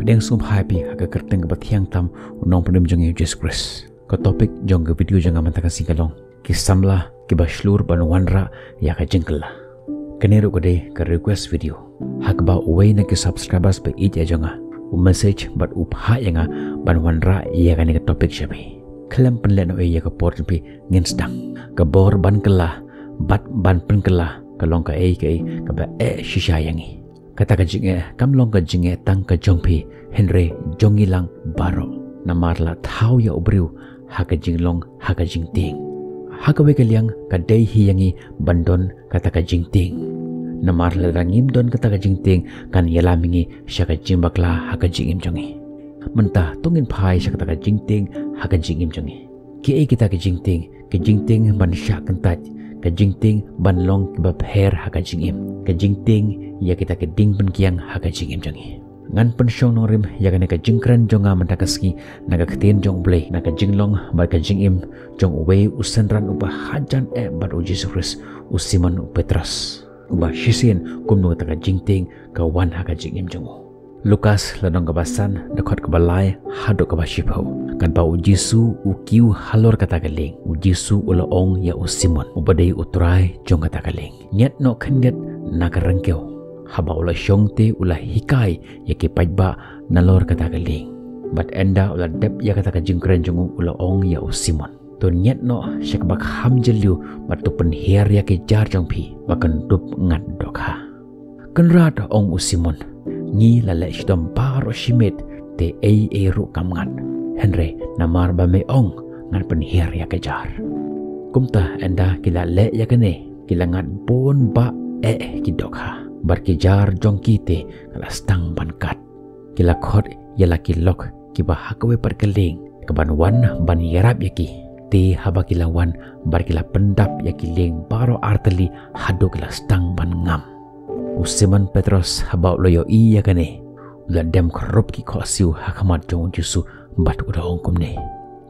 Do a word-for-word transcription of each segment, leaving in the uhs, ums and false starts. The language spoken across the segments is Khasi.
Dang sngewbha ïa phi ha ka kyrteng kaba thiang tam u Nongpynim jong ngi u Jisu Khrist. Ka topic jong ka video jong nga mynta ka sngi ka long ki samla kiba shlur ban wanrah ïa ka jingkylla. Kane ruh ka dei ka request video ha kaba uwei na ki subscribers ba ïeit ïa jong nga u message bad u phah ïa nga ban wanrah ïa kane ka topic sha phi. Khlem pynlehnohei ïa ka por jong phi, ngin sdang. Ka bor ban kylla bad ban pynkylla ka long kaei kaei kaba eh shisha ïa ngi. Kata ka jingeh kam long ka jingeh tang ka jong phi, hynrei jong ngi lang baroh. Namar la thaw ïa u briew ha ka jinglong, ha ka jingtieng. Ha kawei ka liang ka dei hi ïa ngi ban don kata ka jingtieng. Namar lada ngim don kata ka jingtieng, kan ïalam ïa ngi sha ka jingbakla ha ka jingim jong ngi. Mynta to ngin phai sha kata ka jingtieng ha ka jingim jong ngi. Kiei kita ki jingtieng? Ka jingtieng ban shah kyntait, ka jingtieng ban long kiba pher ha ka jingim, ka jingtieng ïa kita ki ding pynkiang ha ka jingim jong ngi. Ngan pynshong nongrim ïa kane ka jingkren jong nga mynta ka sngi na ka ktien jong U Blei, na ka jinglong bad ka jingim jong uwei u synran uba hajan eh bad u Jisu Khrist, u Simon u Petros. Uba shisien kumno kata ka jingtieng ka wan ha ka jingim jong u. Lukas lynnong kaba san, dkhot kaba lai haduh kaba shiphew. Katba u Jisu u kiew halor kata ka lieng, u Jisu u la ong ïa u Simon, uba dei u trai jong kata ka lieng, ngiat noh khyndiat na ka ryngkew. Haba u la shong te u la hikai ïa ki paidbah nalor kata ka lieng. Bad ynda u la dep ïa kata ka jingkren jong u, u la ong ïa u Simon, to ngiat noh sha kaba kham jylliew bad to pynhiar ïa ki jar jong phi ba kan dup ngat dohkha. Kynrad, ong u Simon, ngi la leh shitom baroh shi miet te ei ei ruh kam ngat. Hynrei namar ba me ong, ngan pynhiar ïa ki jar. Kumta ynda ki la leh ïa kane, ki la ngat bun bah eh ki dohkha, bad ki jar jong ki te ka la sdang ban kat. Ki la khot ïa la ki lok kiba ha kawei pat ka lieng, kaban wan ban ïarap ïa ki. Te haba ki la wan bad ki la pyndap ïa ki lieng baroh artylli haduh ki la sdang ban ngam. U Simon Petros haba u la ïohi ïa kane, u la dem khrup ki khohsiew ha khmat jong u Jisu bad u da ong kumne,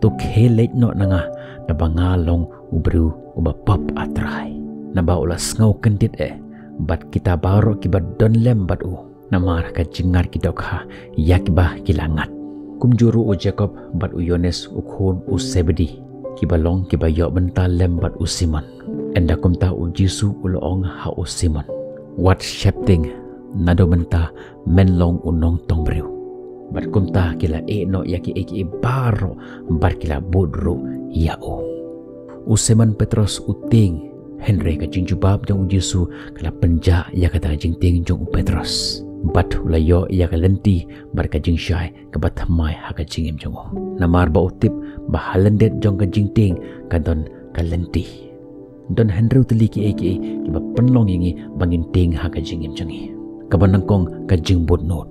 to khie leit noh na nga, naba nga long u briew uba pop, ah Trai. Naba u la sngew kyndit eh bad kita baroh kiba don lem bad u, namar ka jingngat ki dohkha ïa kiba ki la ngat. Kumjuh ruh u Jakob bad u Ïoannis u khun u Sebedi, kiba long kiba ïoh bynta lem bad u Simon. Ynda kumta u Jisu u la ong ha u Simon, wat sheptieng, naduh mynta men long u nongtong briew. Bad kumta ki la ïeh noh ïa kiei kiei baroh bad ki la bud ruh ïa u. U Simon Petros u tieng, hynrei ka jingjubab jong u Jisu ka la pynjah ïa kata ka jingtieng jong u Petros. Bad u la ïoh ïa ka lynti bad ka jingshai kaba thymmai ha ka jingim jong u. Namar ba u tip ba ha lyndet jong ka jingtieng ka don ka lynti. Don hynriew tylli kiei kiei kiba pynlong ïa ngi ba ngin tieng ha ka jingim jong ngi. Kaba nyngkong, ka jingbud nud.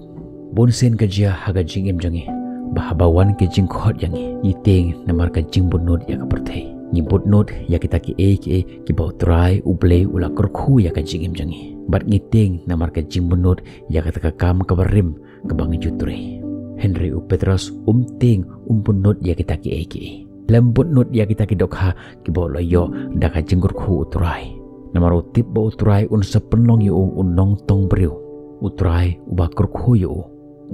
Bun sien ka jia ha ka jingim jong ngi ba haba wan ki jingkhot ïa ngi, ngi tieng namar ka jingbud nud ïa ka pyrthei. Ngi bud nud ïa kita kiei kiei kiba u Trai U Blei u la kyrkhu ïa ka jingim jong ngi. Bad ngi tieng namar ka jingbud nud ïa kata ka kam kaba rim kaba ngi ju trei. Hynrei u Petros um tieng, um bud nud ïa kita kiei kiei. Khlem bud nud ïa kita ki dohkha kiba u la ïoh da ka jingkyrkhu u Trai. Namar u tip ba u Trai un sa pynlong ïa u u nongtong briew, u Trai uba kyrkhu ïa u.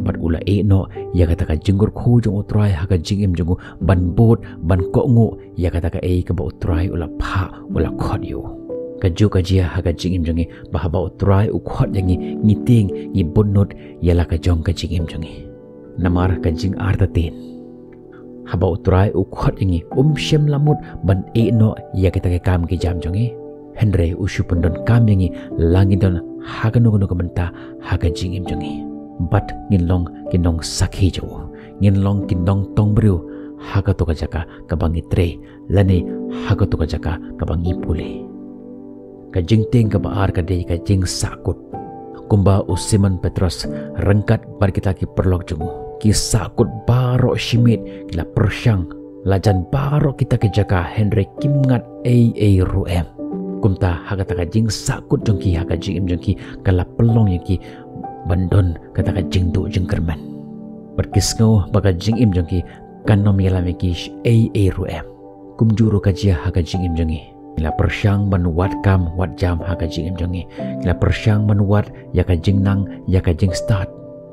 Bad u la ïeh noh ïa kata ka jingkyrkhu jong u Trai ha ka jingim jong u ban bud, ban kohnguh ïa kata kaei kaba u Trai u la phah, u la khot ïa u. Kajuh ka jia ha ka jingim jong ngi ba haba u Trai u khot ïa ngi, ngi tieng, ngi bud nud ïa la ka jong ka jingim jong ngi. Namar ka jingartatien, haba u Trai u khot ïa ngi, um shym la mut ban ïeh noh ïa kita ki kam ki jam jong ngi. Hynrei u shu pyndonkam ïa ngi la ngi don ha kano kano ka bynta ha ka jingim jong ngi. Bad ngin long ki nongsakhi jong u. Ngin long ki nongtong briew ha kato ka jaka kaba ngi trei, lane ha kato ka jaka kaba ngi pule. Ka jingtieng kaba ar ka dei ka jingsahkut. Kumba u Simon Petros ryngkat bad kita ki paralok jong u, ki sahkut baroh shi miet, ki la pyrshang la jan baroh kita ki jaka, hynrei kim ngat ei ei ruh em. Kumta ha kata ka jingsahkut jong ki ha ka jingim jong ki, ka la pynlong ïa ki ban don kata ka jingduh jingkyrmen. Bad ki sngew ba ka jingim jong ki kan ym ïalam ïa ki ei ei ruh em. Kumjuh ruh ka jia ha ka jingim jong ngi. Ngi la pyrshang ban wad kam wad jam ha ka jingim jong ngi. Ngi la pyrshang ban wad ïa ka jingnang ïa ka jingstad.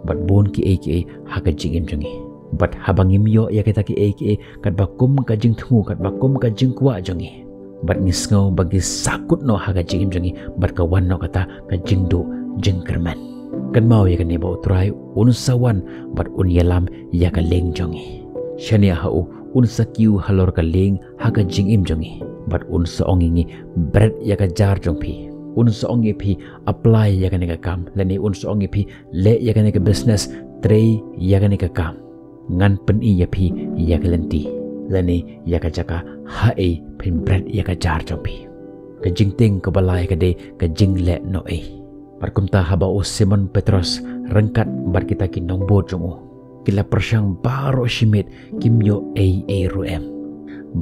bad bun kiei kiei ha ka jingim jong ngi. Bad haba ngim ïoh ïa kita kiei kiei katba kum ka jingthmu, katba kum ka jingkwah jong ngi, bad ngi sngew ba ngi sahkut noh ha ka jingim jong ngi, bad ka wan noh kata ka jingduh jingkyrmen. Kynmaw ïa kane ba U Trai un sa wan bad un ïalam ïa ka lieng jong ngi. Shane ha u un sa kiew halor ka lieng ha ka jingim jong ngi, bad un sa ong ïa ngi, bret ïa ka jar jong phi. Un sa ong ïa phi, apply ïa kane ka kam, lane un sa ong ïa phi, leh ïa kane ka business, trei ïa kane ka kam. Ngan pyni ïa phi ïa ka lynti, lane ïa ka jaka haei phin bret ïa ka jar jong phi. Ka jingtieng kaba lai ka dei ka jingleh noh ei. Bad kumta haba u Simon Petros ryngkat bad kita ki nongbud jong u ki la pyrshang baroh shimiet, kim ïoh ei ei ruh em.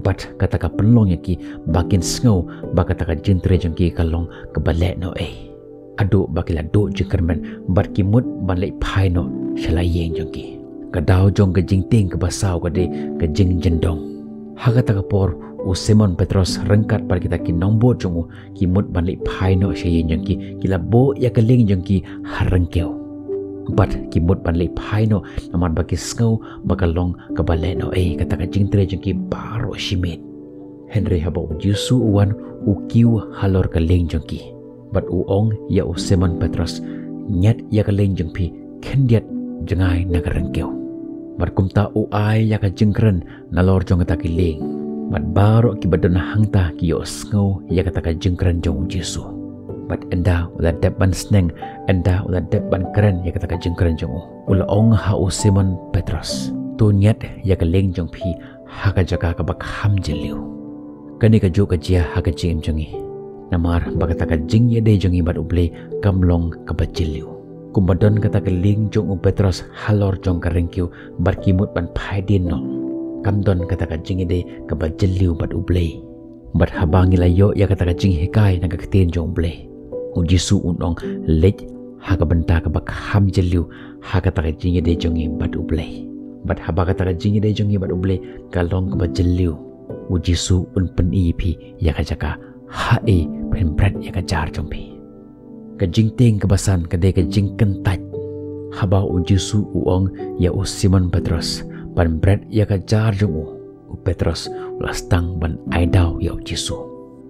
Bad kata ka pynlong ïa ki ba kin sngew ba kata ka jingtrei jong ki ka long kaba leh noh ei. Haduh ba ki la duh jingkyrmen bad ki mut ban leit phai noh sha la ïing jong ki. Ka daw jong ka jingtieng kaba saw ka dei ka jingjyndong. Ha kata ka por u Simon Petros ryngkat bad kita ki nongbud jong u ki mut ban leit phai noh sha ïing jong ki, ki la buh ïa ka lieng jong ki ha ryngkew. Bad ki mut ban leit phai noh namar ba ki sngew ba ka long kaba leh noh ei kata ka jingtrei jong ki baroh shimiet. Hynrei haba U Jisu u wan, u kiew halor ka lieng jong ki, bad u ong ïa u Simon Petros, ñiad ïa ka lieng jong phi khyndiat jngai na ka ryngkew. Bad kumta u ai ïa ka jingkren nalor jong kata ki lieng. Bad baroh kiba don hangta ki ïohsngew ïa kata ka jingkren jong U Jisu. Bad ynda u la dep ban sneng, ynda u la dep ban kren ïa kata ka jingkren jong u, u la ong ha u Simon Petros, to ñiad ïa ka lieng jong phi ha ka jaka kaba kham jylliew. Kane kajuh ka jia ha ka jingim jong ngi, namar ba kata ka jingïadei jong ngi bad U Blei kam long kaba jylliew. Kumba don kata ka lieng jong u Petros halor jong ka ryngkew bad ki mut ban phai dien noh, kam don kata ka jingïadei kaba jylliew bad U Blei. Bad haba ngi la ïoh ïa kata ka jinghikai na ka ktien jong U Blei, U Jisu un ong, leit ha ka bynta kaba kham jylliew ha kata ka jingïadei jong ngi bad U Blei. Bad haba kata ka jingïadei jong ngi bad U Blei ka long kaba jylliew, U Jisu un pyni ïa phi ïa ka jaka haei phin bret ïa ka jar jong phi. Ka jingtieng kaba san ka dei ka jingkyntait. Haba U Jisu u ong ïa u Simon Petros ban bret ïa ka jar jong u, u Petros u la sdang ban ai daw ïa U Jisu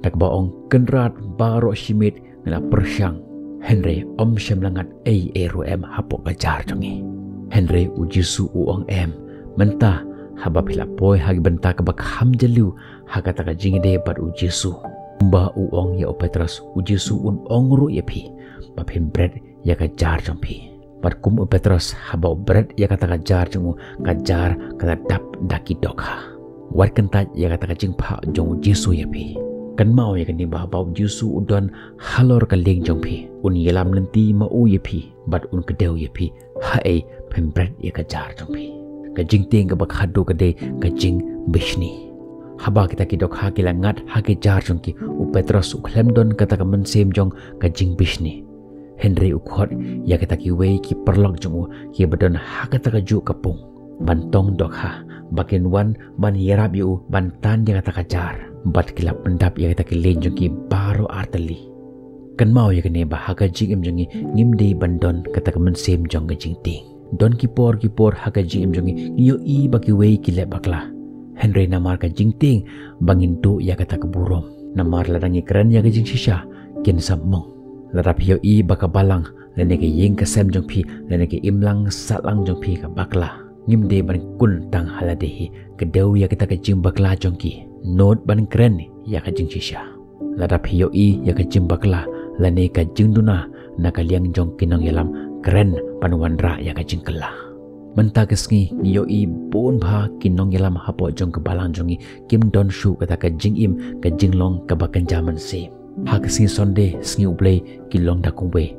da kaba ong, Kynrad, baroh shimiet ngi la pyrshang, hynrei ym shym la ngat ei ei ruh em hapoh ka jar jong ngi. Hynrei U Jisu u ong, em, mynta haba phi la poi ha ka bynta kaba kham jylliew ha kata ka jingïadei bad U Jisu, kumba u ong ïa u Petros, U Jisu un ong ruh ïa phi ba phin bret ïa ka jar jong phi. Bad kum u Petros haba u bret ïa kata ka jar jong u, ka jar ka la dap da ki dohkha. Wat kyntait ïa kata ka jingphah jong U Jisu ïa phi. Kynmaw ïa kane ba haba U Jisu u don halor ka lieng jong phi, un ïalam lynti ma u ïa phi bad un kdew ïa phi haei phin bret ïa ka jar jong phi. Ka jingtieng kaba khadduh ka dei ka jingbishni. Haba kita ki dohkha ki la ngat ha ki jar jong ki, u Petros u khlem don kata ka mynsiem jong ka jingbishni. Hynrei u khot ïa kita kiwei ki paralok jong u kiba don ha kata kajuh ka pung ban tong dohkha ba kin wan ban ïarap ïa u ban tan ïa kata ka jar. Bad ki la pyndap ïa kita ki lieng jong ki baroh artylli. Kynmaw ïa kane ba ha ka jingim jong ngi ngim dei ban don kata ka mynsiem jong ka jingtieng. Don ki por ki por ha ka jingim jong ngi ngi ïohi ba kiwei ki leh bakla, hynrei namar ka jingtieng ba ngin duh ïa kata ka burom. Namar lada ngi kren ïa ka jingshisha, kin sa mong. Lada phi ïohi ba ka balang lane ka ïing ka sem jong phi lane ka imlang sahlang jong phi ka bakla, ngim dei ban kun tang ha lade hi. Kdew ïa kata ka jingbakla jong ki, nud ban kren ïa ka jingshisha. Lada phi ïohi ïa ka jingbakla lane ka jingduna na ka liang jong ki nongïalam, kren ban wanrah ïa ka jingkylla. Mynta ka sngi ngi ïohi bun bha ki nongïalam hapoh jong ka balang jong ngi kim don shuh kata ka jingim ka jinglong kaba kynja mynsiem. Ha ka sngi Sunday, sngi U Blei, ki long da kumwei.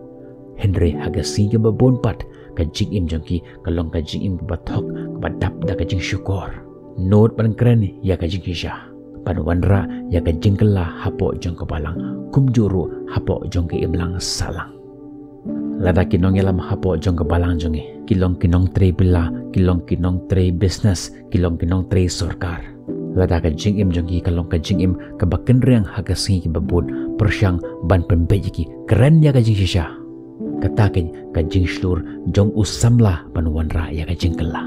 Hynrei ha ka sngi kaba bun pat, ka jingim jong ki ka long ka jingim kaba thok, kaba dap da ka jingshukor. Nud ban kren ïa ka jingshisha, ban wanrah ïa ka jingkylla hapoh jong ka balang, kumjuh ruh hapoh jong ka imlang sahlang. Lada ki nongïalam hapoh jong ka balang jong ngi ki long ki nongtrei bylla, ki long ki nongtrei business, ki long ki nongtrei sorkar, lada ka jingim jong ki ka long ka jingim kaba kynriang ha ka sngi kaba bud, pyrshang ban pynbeit ïa ki, kren ïa ka jingshisha. Kata keiñ ka jingshlur jong u samla ban wanrah ïa ka jingkylla.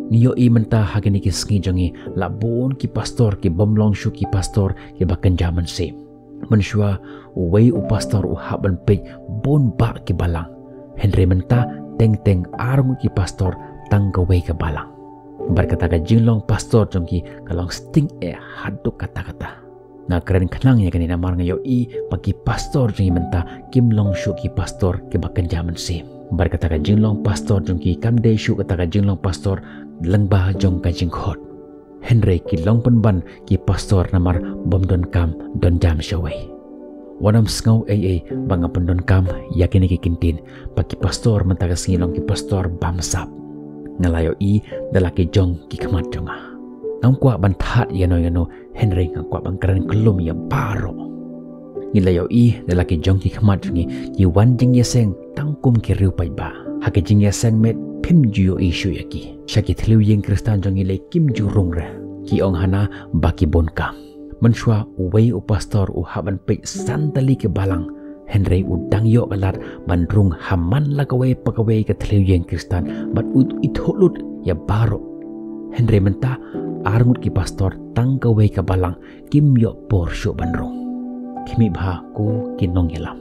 Ngi ïohi mynta ha kine ki sngi jong ngi la bun ki pastor ki bym long shuh ki pastor kiba kynja mynsiem. Mynshuwa uwei u pastor u hap ban peit bun bah ki balang. Hynrei mynta teng teng ar ngut ki pastor tang kawei ka balang. Bad kata ka jinglong pastor jong ki ka long sting eh haduh katta katta. Nga kren khnang ïa kane namar nga ïohi ba ki pastor jong ngi mynta kim long shuh ki pastor kiba kynja mynsiem. Bad kata ka jinglong pastor jong ki kam dei shuh kata ka jinglong pastor lyngba jong ka jingkhot. Hynrei ki long pynban ki pastor namar bym donkam don jam shawei. Wat nym sngew ei ei ba nga pyndonkam ïa kine ki kyntien ba ki pastor mynta ka sngi long ki pastor bamsap. Nga la ïohi da la ki jong ki khmat jong nga. Ngam kwah ban thad ïano ïano hynrei nga kwah ban kren kyllum ïa baroh. Ngi la ïohi da la ki jong ki khmat jong ngi ki wan jingïaseng tang kum ki riew paidbah. Ha ki jingïaseng met phim ju ïohi shuh ïa ki. Sha ki thliew ïing Khristan jong ngi lei kim ju rung re. Ki ong hana ba ki bun kam. Mynshuwa uwei u pastor u hap ban peit san tylli ki balang. Hynrei u dang ïoh ka lad ban rung ha man la kawei pa kawei ka thliew ïing Khristan bad u ithuh lut ïa baroh. Hynrei mynta ar ngut ki pastor tang kawei ka balang kim ïoh por shuh ban rung. Khmih bha ko ki nongïalam.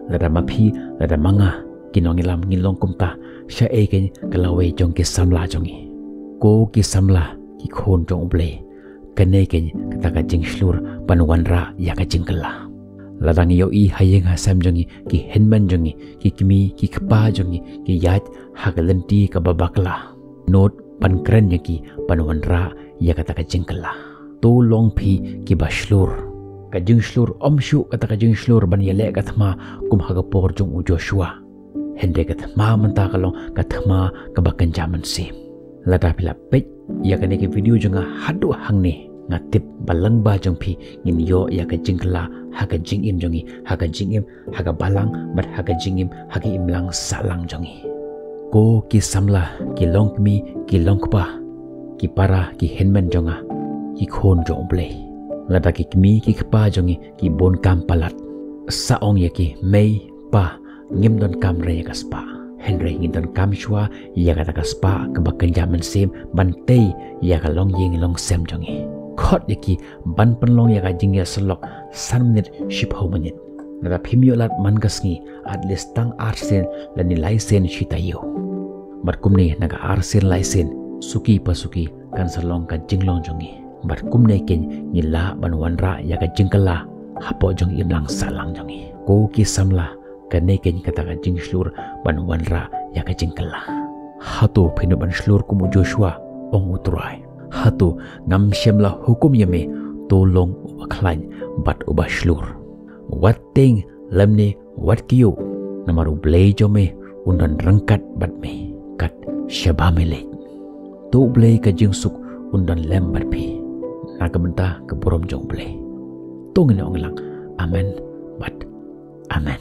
Lada ma phi lada ma nga ki nongïalam ngi long kumta shaei keiñ ka lawei jong ki samla jong ngi. Ko ki samla ki khun jong U Blei. Kane keiñ kata ka jingshlur ban wanrah ïa ka jingkylla. Lada ngi ïohi ha ïing ha sem jong ngi ki hynmen jong ngi ki kmie ki kpa jong ngi ki ïaid ha ka lynti kaba bakla. Nud ban kren ïa ki ban wanrah ïa kata ka jingkylla. To long phi kiba shlur. Ka jingshlur ym shuh kata ka jingshlur ban ïaleh ka thma kum ha ka por jong u Joshua. Hynrei ka thma mynta ka long ka thma kaba kynja mynsiem. Lada phi la peit ïa kane ka video jong nga haduh hangne nga tip ba lyngba jong phi ngin ïoh ïa ka jingkylla ha ka jingim jong ngi ha ka jingim ha ka balang bad ha ka jingim ha ka imlang sahlang jong ngi. Ko ki samla ki longkmie ki longkpa ki para ki hynmen jong nga ki khun jong U Blei. Lada ki kmie ki kpa jong ngi ki bun kam palat sa ong ïa ki mei pa ngim donkam re ïa ka spah. Hynrei ngi donkam shuwa ïa kata ka spah kaba kynja mynsiem ban tei ïa ka longïing longsem jong ngi. Khot ïa ki ban pynlong ïa ka jingïasyllok san minit shiphew minit. Lada phim ïoh lad man ka sngi at least tang arsien lane laisien shi taïew. Bad kumne na ka arsien laisien suki pa suki kan sa long ka jinglong jong ngi. Bad kumne keiñ ngi lah ban wanrah ïa ka jingkylla hapoh jong imlang sahlang jong ngi. Ko ki samla kane keiñ kata ka jingshlur ban wanrah ïa ka jingkylla. Hato phin nud ban shlur kum u Joshua ong u Trai. Hato ngam shym la hukum ïa me to long uba khlaiñ bad uba shlur. Wat tieng lymne wat kyiuh namar U Blei jong me un don ryngkat bad me kat shaba me leit. To U Blei ka jingsuk un don lem bad phi. Na ka bynta ka burom jong U Blei. To ngin ong lang amen bad amen.